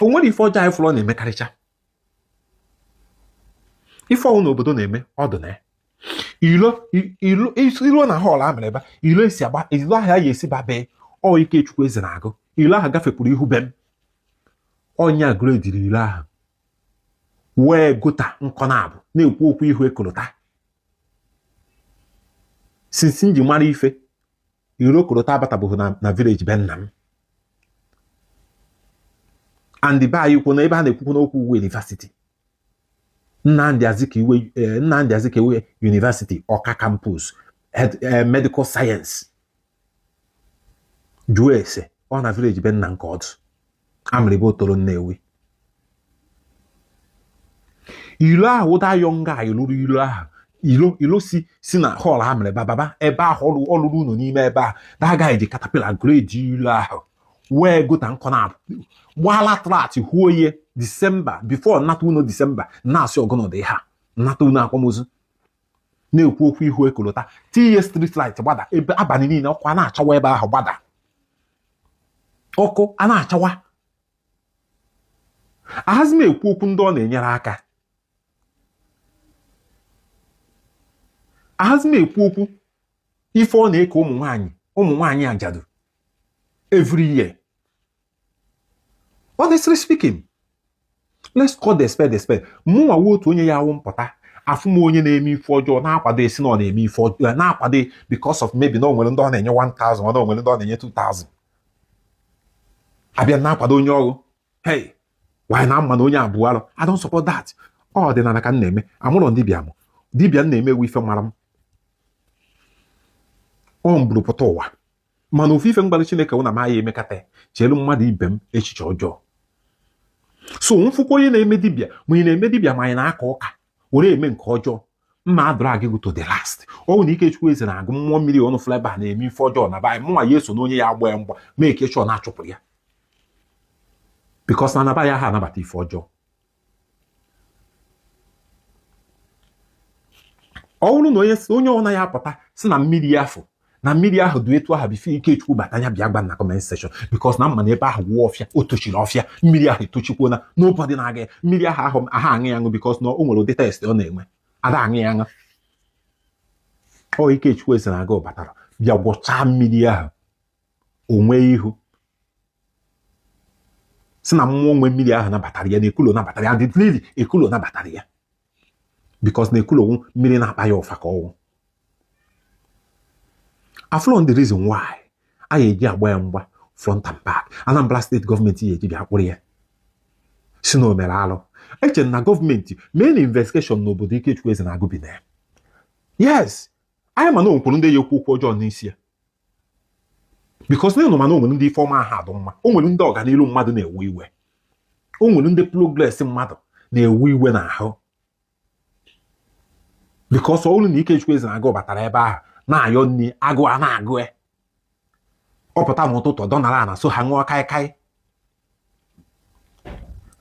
O nwere ife ọjọọ anyị fụrụ ọ na-emekarịcha. Ife ọwụ n'obodo na-eme ọ dị na ya. Ilo ilo ilo na hall Amịrịba, ilo esi agba ilo ahụ ya esi babe ọ Ikechukwu Ezenagu, ilo ahụ gafekwuru ihu be m. Ọnya gradiri ilo ahụ wee gutter nkọ na-abụ na-ekwu okwu ihu coal tar. Since m ji mara ife, iro coal tar abatabụghị na village be nna m. And be anyị kwu na ebe a na-ekwukwu n'okwu uwe university Nnamdi Azikiwe, Nnamdi Azikiwe University, Ọka campus, medical science. Jụọ ese ọ na village be nna nke ọdụ Amịrịba Otolo, Nnewi. Ilo ahụ ụda young guy lụrụ ilo ahụ, ilo ilo si na hall Amịrịba baba ebe ahụ ọ lụrụ ụlọ n'ime ebe ahụ. That guy ji caterpillar grade ilo ahụ wee gutter nkọ na gbala trat huo ye December before nnata ụlọ December na-asị ọgọnọdụ ha nnata ụlọ akwamozu na-ekwu okwu ihu e coal tar tinye street light gbada ebe abalị niile, ọkụ a na-achawa ebe ahụ gbada, ọkụ a na-achawa. Ahazi m ekwu okwu ndị ọ na-enyere aka, ahazi m ekwu okwu ife ọ na-eke ụmụ nwaanyị, ụmụ nwaanyị ajadu every year. Honestly speaking, let's call the spade the spade. Mụnwa wụ otu onye ya awụ mpụta afụ m onye na-eme ife ọjọọ na-akwado esi na ọ na-eme ife ọjọọ na-akwado because of maybe na o nwere ndị ọ na-enye 1000, ọ na o nwere ndị ọ na-enye 2000, abịa na-akwado onye ọrụ. Hey, why na mma na onye abụọ alụ? I don't support that. Ọ ọdịnala ka m na-eme, amụrọ dibịa mụ dibịa m na-eme ewu ife mara m ọ mburu pụta ụwa. Mana ofu ife mgbalị Chineke wụ na ma ya emekata chelu mmadụ ibe m echiche ọjọọ. So mfụkwa onye na-eme dibịa, ma ị na-eme dibịa, ma anyị na-aka ụka were eme nke ọjọọ, mma adụrụ agịgụ to the last. Ọ bụ na Ikechukwu Ezenagu mmụọ mmiri ọnụ fleba na-eme ife ọjọọ na be mụnwa ya eso na onye ya agba ya mgba mee ka chọọ na-achụpụrụ ya, because na anaba ya ha anabata ife ọjọọ. Ọ bụrụ na onye ọ naghị apụta si na mmiri afọ na mmiri ahụ dị etu ahụ before Ikechukwu bata ya bịa gba na comment section, because na mma na ebe ahụ wụọ ọfịa, o tochiri ọfịa, mmiri ahụ etochikwuo na nobody na-aga ya. Mmiri ahụ ahụ aha aṅụ ya aṅụ because na o nwere ụdị taste ọ na-enwe, ada aṅụ ya aṅụ. Ọ Ikechukwu Ezenagu batara bịa gwọchaa mmiri ahụ, o nwee ihu si na mmụọ nwe mmiri ahụ nabatara ya, na ekulo nabatara ya, and really ekulo nabatara ya, because na ekulo wụ mmiri na-akpa ya ụfa ka ọwụ. Afụlọ the reason why a ga-eji agba ya mgba front and back. Anambra State gọọmenti ya eji bịa kpụrụ ya si na o mere alụ. Eche na gọọmenti mee na investigation n'obodo Ikechukwu Ezenagu bi na ya. Yes, anyị ma na o nwekwuru ndị ya ekwu okwu ọjọọ n'isi ya, because na ịnụ ma na o nwere ndị ife ọma ahụ adụ mma, o nwere ndị ọganihu mmadụ na-ewe iwe, o nwere ndị progress mmadụ na-ewe iwe n'ahụ, because ọ bụrụ na Ikechukwu Ezenagu batara ebe ahụ na-ayọ nri, agụ a na-agụ ya, ọ pụta n'ụtụtụ dọnara ana so ha ṅụọ kaikai,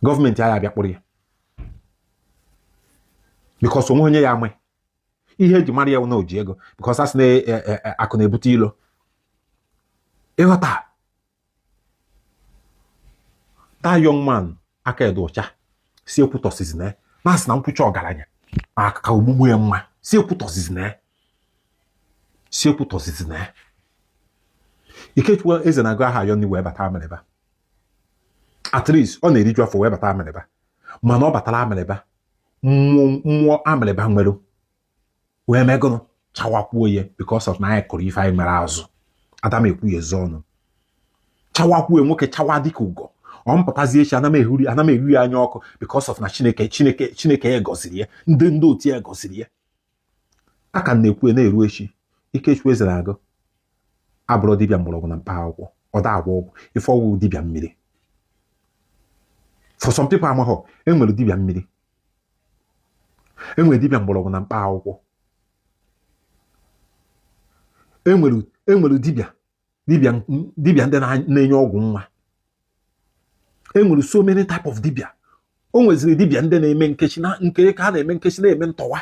gọọmenti agha abịa kpụrụ ya, because onwe onye ya ama ihe eji mara ya na o ji ego, because a sị na akụ na-ebute ilo. Ịghọta that young man aka edo ọcha si ekwutọsizi na ya na-asị na nkwụcha ọgaranya na ka ogbugbu ya mma, si ekwutọsizi na ya, si ekwutọsizi na ya. Ikechukwu Ezenagu aha ayọ wee bata Amịrịba, at least ọ na-eriju afọ wee bata Amịrịba, mana ọ batara Amịrịba, mmụọ Amịrịba nwere wee megụnụ chawakwuo ya, because of na anyị kụrụ ife anyị mere azụ adam ekwu ya eze ọnụ chawakwuo nwoke chawa dịka ugo. Ọ mpụtazi echi ana m ehuri ana m eru ya anya ọkụ, because of na Chineke Chineke Chineke ya gọziri ya, ndị otu ya gọziri ya. A ka na-ekwu na-eru echi Ikechukwu Ezenagu abụrụ dibịa mgbọrọgwụ na mkpa akwụkwọ, ọ da agwọ ọgwụ ife ọgwụ dibịa mmiri. For some people amaghọ, enwere dibịa mmiri, enwere dibịa mgbọrọgwụ na mkpa akwụkwọ, enwere dibịa ndị na-enye ọgwụ nwa, enwere so many type of dibịa. O nweziri dibịa ndị na-eme nkechi na nke ka a na-eme nkechi na-eme ntọwa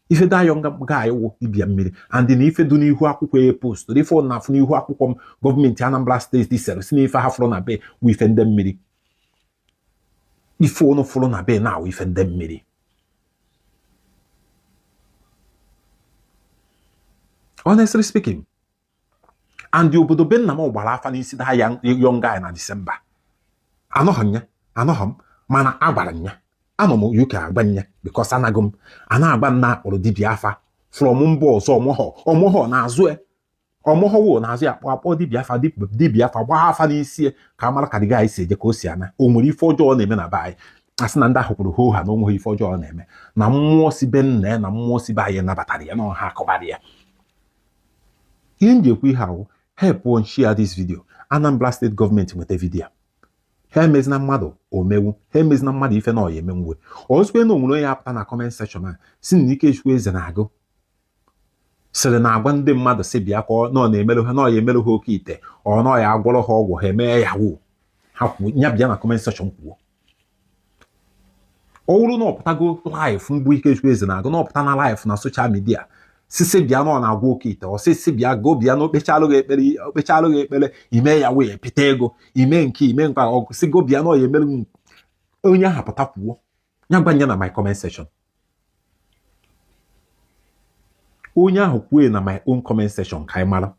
ife dayo guy wụ dibịa mmiri. And na ife dị n'ihu akwụkwọ ya post, ife ọ na-afụ n'ihu akwụkwọ m gọọmenti Anambra Steeti sere si n'ife ha fụrụ na be wụ ife ndị mmiri. Ife ụnụ fụrụ na be na-awụ ife ndị mmiri. Honestly speaking, and obodo be nna m gbara afa n'isi that young guy na December. Anọghị m ya, anọghị m, mana agbara m ya. Anọ m UK agba m ya because anaghị m a na-agba m na akpọrọ dibịa afa from mba ọzọ ọmụhọ ọmụhọ na-azụ ya ọmụhọ wo na-azụ ya akpọ akpọ dibịa afa dibịa afa gbaa afa n'isi ya ka a mara ka the guy si eje ka o si ana o nwere ife ọjọọ na-eme na be anyị. Asị na ndị ahụ kwuru hoo ha na o nweghị ife ọjọọ na-eme na mmụọ si be nna ya na mmụọ si be anyị nabatara ya na ọha akọbara ya. Ihe m ji ekwu ihe ahụ, help on share this video. Anambra State gọọmenti nweta video ha emezina mmadụ omewu ha emezina mmadụ ife na ọya emenwuwe ozugbo na onwere onye apụta na comment section a si na Ikechukwu Ezenagu sịrị na-agwa ndị mmadụ si bịa ka ọ na na-emerụ ha na ọya emerụ ha oke ite ọ na ọya agwọrọ ha ọgwụ ha emee yahoo ha kwuo ya bịa na comment section kwuo. Ọ bụrụ na ọ pụtago live mbụ Ikechukwu Ezenagu na ọ pụta na live na social media sisi bịa na ọ na-agwọ oke ite ọ sisi bịa go bịa na okpechalụ gị ekpere okpechalụ gị ekpere ime ya wee pịta ego ime nke ime nke ọgụ si go bịa na ọ ya emerụ onye ahụ pụta kwuo ya gwa ya na my comment section. Onye ahụ kwuo na my own comment section ka anyị mara.